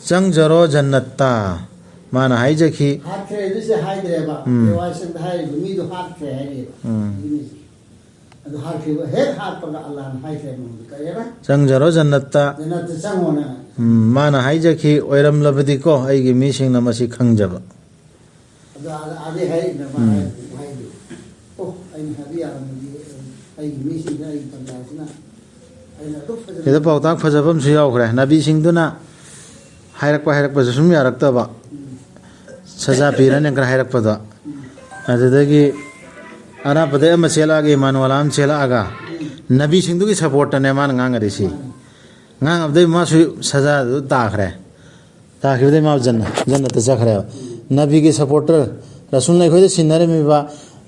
"ꯆꯪꯖꯔꯣ ꯖꯟꯅꯠꯇ"꯫ ꯃꯥꯅ ꯍꯥꯏꯖꯈꯤ꯫ ꯍꯥꯠꯈ꯭ꯔꯦ ꯑꯗꯨꯁꯦ ꯍꯥꯏꯗ꯭ꯔꯦꯕ꯫ ꯎꯝ꯫ ꯔꯤꯋꯥꯌꯠꯁꯤꯡꯗ ꯍꯥꯏꯔꯤꯕ ꯃꯤꯗꯣ ꯍꯥꯠꯈ꯭ꯔꯦ ꯍꯥꯏꯔꯤꯕ꯫ ꯎꯝ꯫ ꯑꯗꯨꯅꯤꯁꯦ꯫ ꯑꯗꯨ ꯍꯥꯠꯈꯤꯕ ꯍꯦꯛ ꯍꯥꯠꯄꯒ ꯑꯜꯂꯥꯍꯅ ꯍꯥꯏꯈ꯭ꯔꯦ ꯃꯉꯣꯟꯗ, ꯀꯔꯤ ꯍꯥꯏꯕ? "ꯆꯪꯖꯔꯣ ꯖꯟꯅꯠꯇ"꯫ ꯖꯟꯅꯠꯇ ꯆꯪꯉꯣ ꯅꯪ꯫ ꯎꯝ, ꯃꯥꯅ ꯍꯥꯏꯖꯈꯤ, "ꯑꯣꯏꯔꯝꯂꯕꯗꯤꯀꯣ ꯑꯩꯒꯤ ꯃꯤꯁꯤꯡꯅ ꯃꯁꯤ ꯈꯪꯖꯕ"꯫ ꯑꯗꯣ ꯑꯥꯗ, ꯑꯥꯗꯩ ꯍꯥꯏꯔꯛꯏꯅ ꯃꯥ ꯎꯝ꯫ ꯍꯥꯏꯔꯛꯄ ꯋꯥꯍꯩꯗꯨ, "ꯑꯣ, ꯑꯩꯅ ꯍꯥꯏꯕ ꯌꯥꯔꯝꯃꯗꯤ ꯑꯩꯒꯤ ꯃꯤꯁꯤꯡꯗ ꯑꯩꯒꯤ ꯄꯟꯖꯥꯁꯤꯅ ꯑꯩꯅ ꯑꯗꯨꯛ ꯐꯖꯅ" ꯁꯤꯗ ꯄꯥꯎꯇꯥꯛ ꯐꯖꯕ ꯑꯃꯁꯨ ꯌꯥꯎꯈ꯭ꯔꯦ꯫ ꯅꯕꯤꯁꯤꯡꯗꯨꯅ ꯍꯥꯏꯔꯛꯄ, ꯍꯥꯏꯔꯛꯄꯁꯨ ꯁꯨꯝ ꯌꯥꯔꯛꯇꯕ꯫ ꯁꯖꯥ ꯄꯤꯔꯅꯤ ꯈꯔ ꯍꯥꯏꯔꯛꯄꯗꯣ꯫ ꯑꯗꯨꯗꯒꯤ ꯑꯔꯥꯞꯄꯗꯒꯤ ꯑꯃ ꯆꯦꯜꯂꯛꯑꯒ, ꯏꯃꯥꯅꯨꯋꯥꯂꯥ ꯑꯃ ꯆꯦꯜꯂꯛꯑꯒ, ꯅꯕꯤꯁꯤꯡꯗꯨꯒꯤ ꯁꯞꯄꯣꯔꯠꯇꯅꯦ ꯃꯥꯅ ꯉꯥꯡꯉꯔꯤꯁꯤ꯫ ꯉꯥꯡꯉꯕꯗꯩ ꯃꯥꯁꯨ ꯁꯖꯥꯗꯨ ꯇꯥꯈ꯭ꯔꯦ꯫ ꯇꯥꯈꯤꯕꯗꯩ ꯃꯥ ꯖꯟꯅ-, ꯖꯟꯅꯠꯇ ꯆꯠꯈ꯭ꯔꯦꯕ꯫ ꯅꯕꯤꯒꯤ ꯁꯞꯄꯣꯔꯇꯔ, ꯔꯁꯨꯜꯅ ꯑꯩꯈꯣꯏꯗ ꯁꯤꯟꯅꯔꯝꯃꯤꯕ,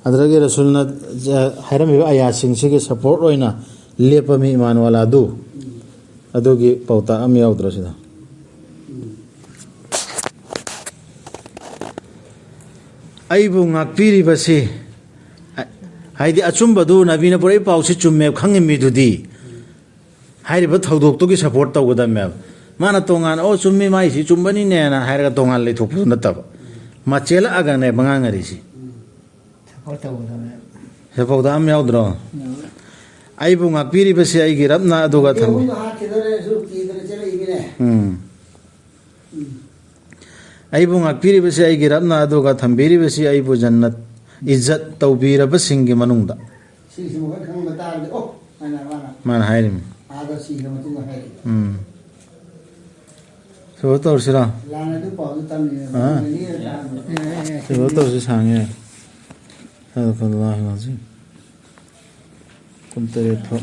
ꯑꯗꯨꯗꯒꯤ ꯔꯁꯨꯜꯅ, ꯑ, ꯍꯥꯏꯔꯝꯃꯤꯕ ꯑꯌꯥꯁꯤꯡꯁꯤꯒꯤ ꯁꯞꯄꯣꯔꯠ ꯑꯣꯏꯅ ꯂꯦꯞꯄ ꯃꯤ ꯏꯃꯥꯅꯨꯋꯥꯂꯥꯗꯨ, ꯑꯗꯨꯒꯤ ꯄꯥꯎꯇꯥꯛ ꯑꯃ ꯌꯥꯎꯗ꯭ꯔꯣ ꯁꯤꯗ? ꯑꯩꯕꯨ ꯉꯥꯛꯄꯤꯔꯤꯕꯁꯤ, ꯍꯥꯏꯗꯤ ꯑꯆꯨꯝꯕꯗꯨ ꯅꯕꯤꯅ ꯄꯨꯔꯛꯏ ꯄꯥꯎꯁꯤ ꯆꯨꯝꯃꯦ ꯈꯪꯉꯤ ꯃꯤꯗꯨꯗꯤ, ꯍꯥꯏꯔꯤꯕ ꯊꯧꯗꯣꯛꯇꯨꯒꯤ ꯁꯞꯄꯣꯔꯠ ꯇꯧꯒꯗꯕꯅꯦꯕ꯫ ꯃꯥꯅ ꯇꯣꯉꯥꯟꯅ, "ꯑꯣ, ꯆꯨꯝꯃꯤ, ꯃꯥꯏꯁꯤ ꯆꯨꯝꯕꯅꯤꯅꯦꯅ" ꯍꯥꯏꯔꯒ ꯇꯣꯉꯥꯟꯅ ꯂꯩꯊꯣꯛꯄꯗꯨ ꯅꯠꯇꯕ꯫ ꯃꯥ ꯆꯦꯜꯂꯛꯑꯒꯅꯦꯕ ꯉꯥꯡꯅꯔꯤꯁꯤ꯫ ꯁꯞꯄꯣꯔꯠ ꯇꯧꯒꯗꯕꯅꯦ꯫ ꯁꯞꯄꯣꯔꯠꯇ ꯑꯃ ꯌꯥꯎꯗ꯭ꯔꯣ? ꯌꯥꯎꯋꯦ꯫ "ꯑꯩꯕꯨ ꯉꯥꯛꯄꯤꯔꯤꯕꯁꯤ ꯑꯩꯒꯤ ꯔꯕꯅ ꯑꯗꯨꯒ ꯊꯝ-" ꯑꯍꯨꯝꯗꯣ ꯍꯥꯠꯈꯤꯗꯣꯔꯦ, ꯁꯨꯔꯨ ꯀꯤꯗꯅ ꯆꯦꯜꯂꯛꯏꯃꯤꯅꯦ꯫ ꯎꯝ꯫ ꯎꯝ꯫ "ꯑꯩꯕꯨ ꯉꯥꯛꯄꯤꯔꯤꯕꯁꯤ ꯑꯩꯒꯤ ꯔꯕꯅ ꯑꯗꯨꯒ ꯊꯝꯕꯤꯔꯤꯕꯁꯤ ꯑꯩꯕꯨ ꯖꯟꯅꯠ ꯏꯖꯠ ꯇꯧꯕꯤꯔꯕꯁꯤꯡꯒꯤ ꯃꯅꯨꯡꯗ"꯫ ꯁꯤꯒꯤꯁꯤ ꯃꯈꯣꯏ ꯈꯪꯕ ꯇꯥꯔꯗꯤ, "ꯑꯣ" ꯍꯥꯏꯅ ꯃꯥꯅ ꯃꯥꯅ ꯍꯥꯏꯔꯤꯃꯤ꯫ ꯑꯥꯗ ꯁꯤꯈ꯭ꯔ ꯃꯇꯨꯡꯗ ꯍꯥꯏꯔꯛꯏ꯫ ꯎꯝ꯫ ꯁꯤꯕ ꯇꯧꯔꯁꯤꯔꯣ? ꯂꯥꯟꯅ ꯑꯗꯨ ꯄꯥꯎꯗꯨ ꯇꯝꯃꯤꯅꯦ꯫ ꯑꯥ꯫ ꯃꯅꯤꯅ ꯇꯥꯍꯟꯕ꯫ ꯁꯤꯕ ꯇꯧꯔꯁꯤ, ꯁꯥꯡꯉꯦ꯫ ꯁꯗꯛ ꯑꯜꯂꯥꯍꯨꯜ ꯑꯖꯤꯝ꯫ ꯄꯨꯡ ꯇꯔꯦꯠ ꯐꯥꯎ꯫